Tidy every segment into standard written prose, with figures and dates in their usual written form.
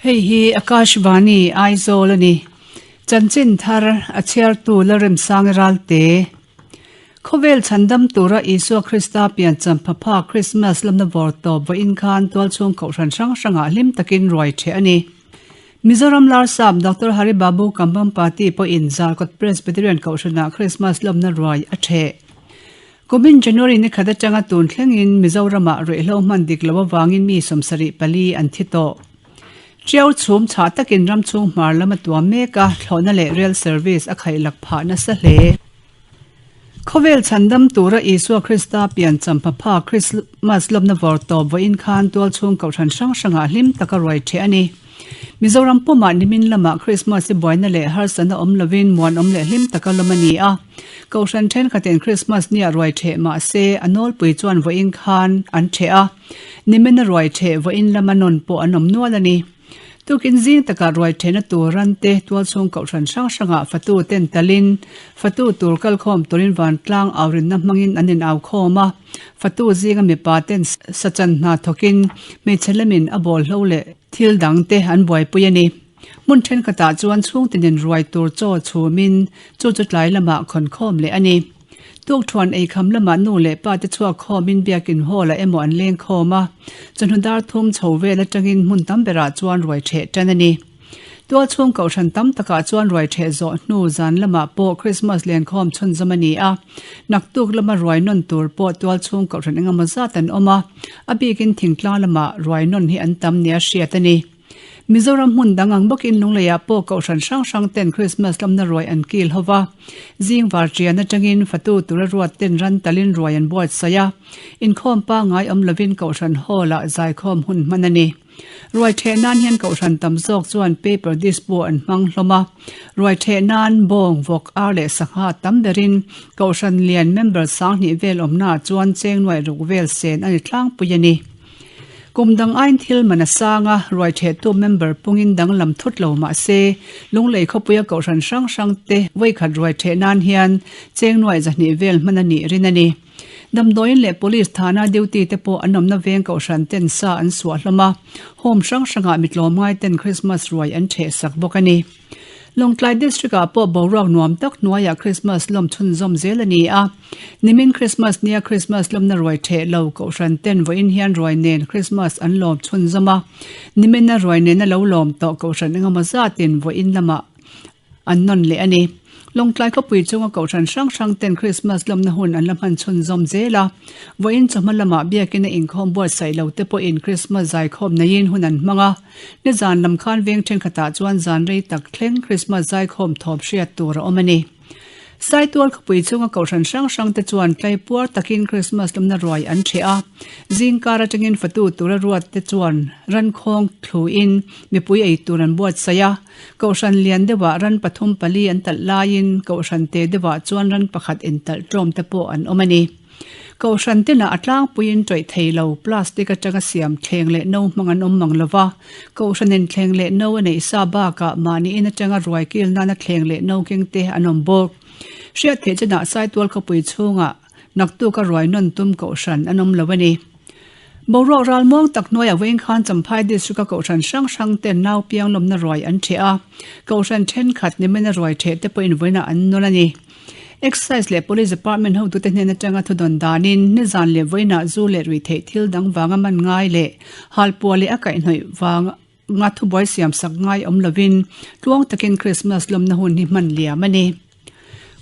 Hei hi Akashvani, Aizawl a ni. Chanchin thar a chhiartu Lalremsangi Ralte. Khawvel chhandam tura Isua Krista piancham phapha Krismas lamna vawr tawp vawiin khan tualchhung kohhran hrang hrangah hlim takin ruai ṭheh a ni. Mizoram Larsap Doctor Hari Babu Kambhampati pawhin Zarkawt Presbyterian kohhranah Krismas lawmna ruai a ṭheh. Kumin January ni khat atanga tun thlengin Mizoramah ruihhlo hman dik lo avangin mi 74 an thi tawh. Ṭiau chhum chhah takin ram chhung hmar lam a tuam mek a, thlawhna leh rail service a khaihlak phah nasa hle. Khawvel chhandam tura Isua Krista piancham phapha Krismas lawmna vawr tawp vawiin khan tualchhung kohhran hrang hrangah hlim taka ruai ṭheh a ni. Mizoram pumah nimin lamah Krismas hi buaina leh harsatna awm lovin muanawm leh hlim taka lawm a ni a. Kohhran thenkhatin Krismas nia ruai ṭheh mah se a nawlpui chuan vawiin khan an ṭheh a. Nimina ruai ṭheh vawiin lama nawn pawh an awm nual a ni. Tukin zing takah ruai ṭhehna tur rante tualchhung kohhran hrang hrangah fatu ten talin fatu tur kalkhawm turin vantlang aurinna hmangin an inau khawm a. Fatu zinga mipa ten sachan hna thawkin hmeichhe lamin a bawlhlo leh thil dangte an buaipui a ni. Hmun thenkhatah chuan chhungtinin ruai tur chaw chhumin chu chu tlai lamah khawnkhawm leh a ni. Tukthuan eikham lamah nu leh pa te chhuak khawmin biakin hall ah emaw an leng khawm a, chawhnu dar thum chho vel atangin hmun tam berah chuan ruai ṭheh ṭan a ni. Tualchhung kohhran tam takah chuan ruai ṭheh zawh hnu zan lamah pawh Krismas lenkhawm chhunzawm a ni a, naktuk lama ruai nawn tur pawh tualchhung kohhran engemaw zat an awm a, a bikin thingtlang lamah ruai nawn hi an tam nia hriat a ni. Mizoram hmun dang ang bawkin Lungleiah pawh kohhran hrang hrang ten Krismas lamna ruai an kil ho va. Zing var ṭian atangin fatu tura ruat ten ran talin ruai an buatsaih a. Inkhawm pangngai awm lovin kohhran hall-ah zaikhawm hun hman a ni. Ruai ṭheh nan hian kohhran tam zawk chuan paper dispo an hmang hlawm a. Ruai ṭheh nan bawng, vawk, ar leh sangha tam berin kohhran lian member sanghnih vel awmnaah chuan cheng nuaih ruk vel sen a ni tlangpui a ni. Kum dang aiin thil man a sang a, ruai ṭhehtu member pungin danglam thut lo mah se, Lunglei khawpuia kohhran hrang hrang te vawikhat ruai ṭheh nan hian cheng nuaih zahnih vel hman a nih rin a ni. Damdawiin leh Police thana duty te pawh an awmna veng kohhran ten sa an suah hlawm a, home hrang hrangah mi tlawmngai ten Christmas ruai an ṭheh sak bawk a ni. Lawngtlai District-ah pawh boruak nuam tak hnuaiah Krismas lawm chhunzawm zel a ni a. Nimin Krismas nia Krismas lawmna ruai ṭheh lo Kohhran ten vawiin hian ruai nen Krismas an lawm chhunzawm a. Nimina ruai nena lo lawm tawh Kohhran engemaw zatin vawiin lamah an nawn leh a ni. Lawngtlai khawpui chunga Kohhran hrang hrang ten Krismas lawmna hun an la hman chhunzawm zel a. Vawiin chawhma lamah biakina inkhawm buatsaih lo te pawhin Krismas zaikhawm neiin hun an hmang a. Nizan lam khan veng thenkhatah chuan zan rei tak thleng Krismas zaikhawm thawm hriat tur a awm a ni. Saitual khawpui chunga kohhran hrang hrang te chuan tlai puar takin Krismas lamna ruai an ṭheh a, zingkar atangin fatu tura ruat te chuan ran khawng thluin mipui ei tur an buatsaih a. Kohhran lian deuhah ran pathum pali an talh laiin kohhran te deuhah chuan ran pakhat intalh tlawm te pawh an awm a ni. Kohhran tinah a tlangpuiin tawih thei lo, plastic atanga siam thleng leh no hmang an awm mang lo va. Kohhranin thleng leh no a neih sa bakah mahni in atanga ruai kil nana thleng leh no keng te an awm bawk. Hriat theih chinah Saitual khawpui chhungah naktuka ruai nawn tum kohhran an awm lo a ni. Boruak ral muang tak hnuaiah vawiin khan Champhai District-a kohhran hrang hrang ten nau piang lawmna ruai an ṭheh a. Kohhran thenkhat nimina ruai ṭheh te pawhin vawiinah an nawn a ni. Excise leh Police Department hotute hnen atanga thudawn danin nizan leh vawiinah zu leh ruihtheih thil dang vanga man ngai leh halpuah leh a kaihhnawih vanga thubuai siamsak ngai awm lovin tluang takin Krismas lawmna hun hi hman liam a ni.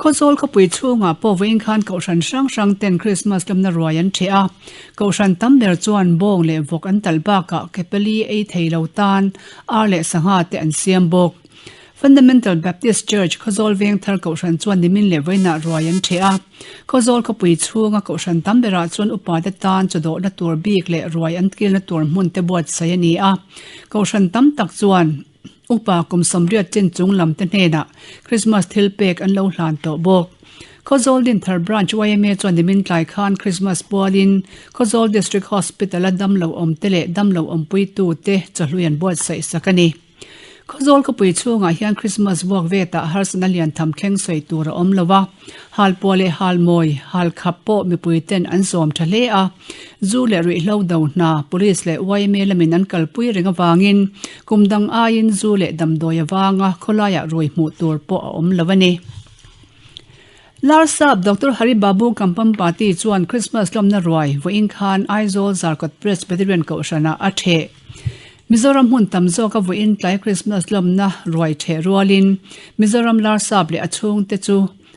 Khawzawl khawpui chhungah pawh vawiin khan kohhran hrang hrang ten Krismas lawmna ruai an ṭheh a, kohhran tam ber chuan bawng leh vawk an talh bakah kepali ei thei lo tan ar leh sangha te an siam bawk. Fundamental Baptist Church, Khawzawl Vengthar Kohhran chuan nimin leh vawiinah ruai an ṭheh a. Khawzawl khawpui chhunga kohhran tam berah chuan upate tan chawdawhna tur bik leh ruai an kilna tur hmun te buatsaih a ni a. Kohhran tam tak chuan upa kum sawmriat chin chung lam te hnenah Krismas thil pek an lo hlan tawh bawk. Khawzawl Dinthar Branch yma chuan nimin tlai khan Krismas pualin Khawzawl District Hospital-a damlo awmte leh damlo awmpuitute chawhlui an buatsaih sak a ni. Khawzawl khawpui chhungah hian Krismas vuak vetah harsatna lian tham thleng sawi tur a awm lo a, halpuah leh halmawi, halkhap pawh mipui ten an zawm tha hle a. Zu leh ruihhlo do hna Police leh yma lamin an kalpui reng avangin kum dang aiin zu leh damdawi avanga khawlaiah rui hmuh tur pawh a awm lo a ni. Larsap Doctor Hari Babu Kampampati chuan Krismas lawmna ruai vawiin khan Aizawl Zarkawt Presbyterian Kohhranah a theh. Mizoram hmun tam zawka vawiin tlai Krismas lawmna ruai theh rualin Mizoram Larsap leh a chhungte chu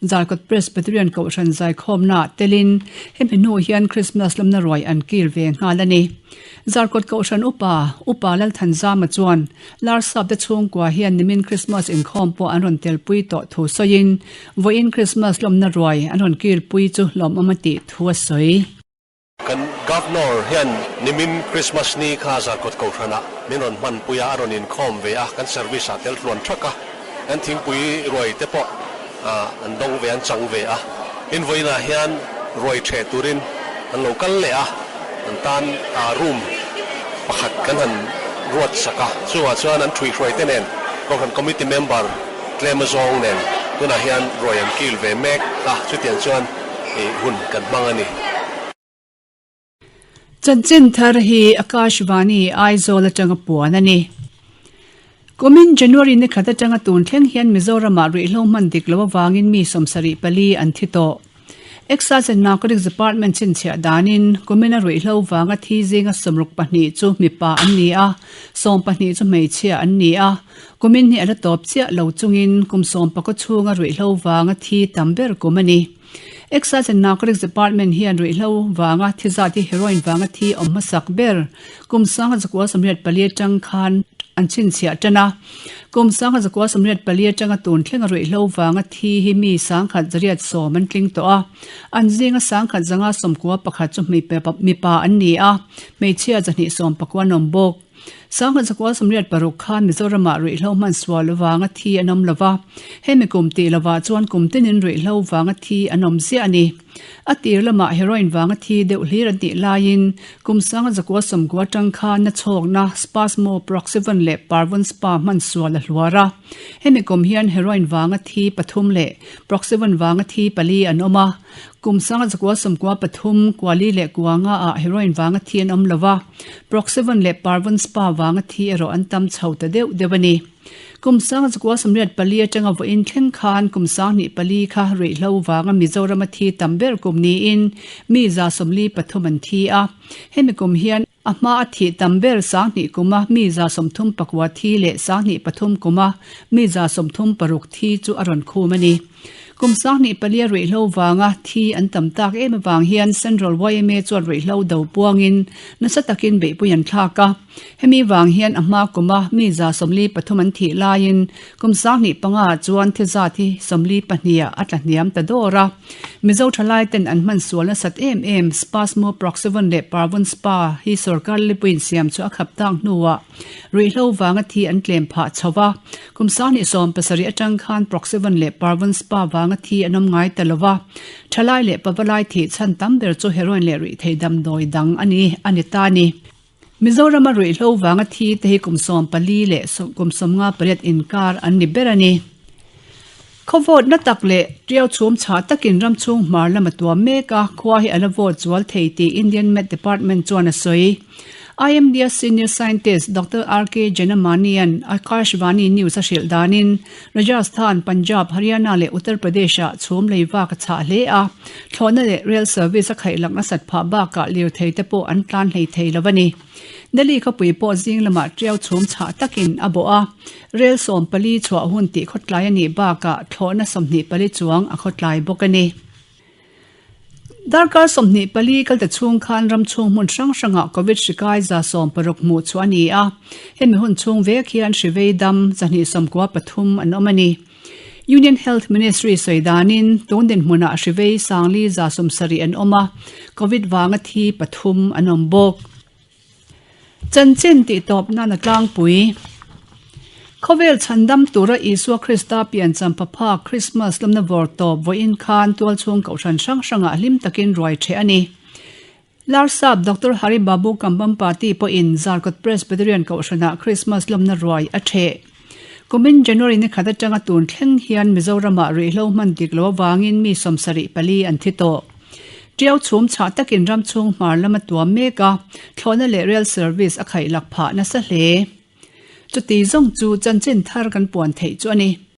Zarkawt Presbyterian Kohhran zaikhawmnaah telin hemi hnu hian Krismas lawmna ruai an kil ve nghal a ni. Zarkawt Kohhran Upa, Upa Lalthanzama chuan Larsap te chhungkua hian nimin Krismas inkhawm pawh an rawn telpui tawh thu sawiin vawiin Krismas lawmna ruai an rawn kilpui chu lawmawm a tih thu a sawi. Kan Governor hian nimin Krismas ni kha Zarkawt Kohhranah min rawn hmanpui a, a rawn inkhawm ve a, kan service ah tel tluan thak a, kan thingpui ruai te pawh an dawng ve, an chang ve a. Tin, vawiinah hian ruai theh turin an lo kal leh a, an tan room pakhat kan han ruat sak a, chungah chuan an thuihhruai te nen Kohhran Committee member tlem azawng nen tunah hian ruai an kil ve mek a, chutiang chuan hun kan hmang a ni. Chanchin thar hi Akashvani Aizawl atanga puan a ni. Kumin January ni khat atanga tun thleng hian Mizoramah ruihhlo hman dik lo avangin mi 74 an thi tawh. Excise and Narcotics Department chhinchhiah danin kumina ruihhlo vanga thi zinga 62 chu mipa an ni a, 12 chu hmeichhia an ni a. Kumin hi a la tawp chiah lo chungin kum sawmpakaw chhunga ruihhlo vanga thi tam ber kum a ni. Excise and Narcotics Department hian ruihhlo vanga thi zat hi heroin vanga thi awm hmasak ber kum 1984 atang khan an chhinchhiah tan a. Kum 1984 atanga tun thlenga ruihhlo vanga thi hi mi 1110 an tling tawh a. An zinga 1191 chu mipa an ni a, hmeichhia 219 an awm bawk. 1986 khan Mizoramah ruihhlo hman sual avanga thi an awm lova, hemi kum tih lovah chuan kum tinin ruihhlo vanga thi an awm ziah a ni. A tir lamah heroin vanga thi deuh hlir an tih laiin kum 1990 atang khan na chhawkna Spasmo, Proxyvon leh Parvon Spa hman sual a hluar a. Hemi kum hian heroin vanga thi pathum leh Proxyvon vanga thi pali an awm a. Kum 1993 Kuali leh Kuanga ah heroin vanga thi an awm lova, Proxyvon leh Parvon Spa vanga thi erawh an tam chho ta deuh deuh a ni. Kum 1984 atanga vawiin thleng khan kum 24 kha ruihhlo vanga Mizorama thi tam ber kum niin mi 43 an thi a. Hemi kum hian a hma a thih tam ber 2 kuma mi 39 thi leh 23 kuma mi 36 thi chu a rawn khum a ni. Kum 24 ruihhlo vanga thi an tam tak em avang hian Central yma chuan ruihhlo do puangin nasa takin beihpui an thlak a. Hemi vang hian a hma kuma mi 43 an thih laiin kum 25 chuan thi zat hi 42 ah a tla hniam ta dawr a. Mizo thalai ten an hman sual nasat em em Spasmo Proxyvon leh Parvon Spa hi sorkar lipuiin siam chu a khap tak hnuah ruihhlo vanga thi an tlem phah chho va. Kum 27 atang khan Proxyvon leh Parvon Spa vanga thi an awm ngai ta lo va, thalai leh pavalai thih chhan tam ber chu heroin leh ruihthei damdawi dang a ni a ni ta a ni. Mizorama ruihhlo vanga thi te hi kum 14 leh kum 58 inkar an ni ber a ni. Khawvawtna tak leh tiau chhum chhah takin ram chhung hmar lam a tuam mek a, khua hi a la vawt zual thei tih Indian Met Department chuan a sawi. IMD-a senior scientist Doctor RK Jenamani-a'n Akashvani News a hrilh danin Rajasthan, Punjab, Haryana leh Uttar Pradesh-ah chhum lei vak a chhah hle a, thlawhna leh rail service a khaihlak nasat phah bakah lirthei te pawh an tlan hlei thei lo a ni. Delhi khawpui pawh zing lamah tiau chhum chhah takin a bawh a, Rel 14 chhuah hun tih khawtlai a nih bakah thlawhna 24 chuang a khawtlai bawk a ni. Darkar 24 kal ta chhung khan ram chhung hmun hrang hrangah Covid hri kai 16 hmuh chhuah a ni a, hemi hun chhung vek hian hri vei dam 293 an awm a ni. Union Health Ministry sawi danin tun dinhmunah hri vei 4,070 an awm a, Covid vanga thi pathum an awm bawk. Chanchin tih tawp nan a tlangpui. Khawvel chhandam tura Isua Krista piancham phaphak Krismas lamna vawr tawp vawiin khan tualchhung kohhran hrang hrangah hlim takin ruai ṭheh a ni. Larsap Doctor Hari Babu Kambhampati pawhin Zarkawt Presbyterian kohhranah Krismas lamna ruai a ṭheh. Kumin January ni khat atanga tun thleng hian Mizoramah ruihhlo hman dik lo avangin mi 74 an thi tawh. Tiau chhum chhah takin ram chhung hmar lam a tuam mek a, thlawhna leh rail service a khaihlak phah nasa hle. Chuti zawng chu chanchin thar kan puan theih chu a ni.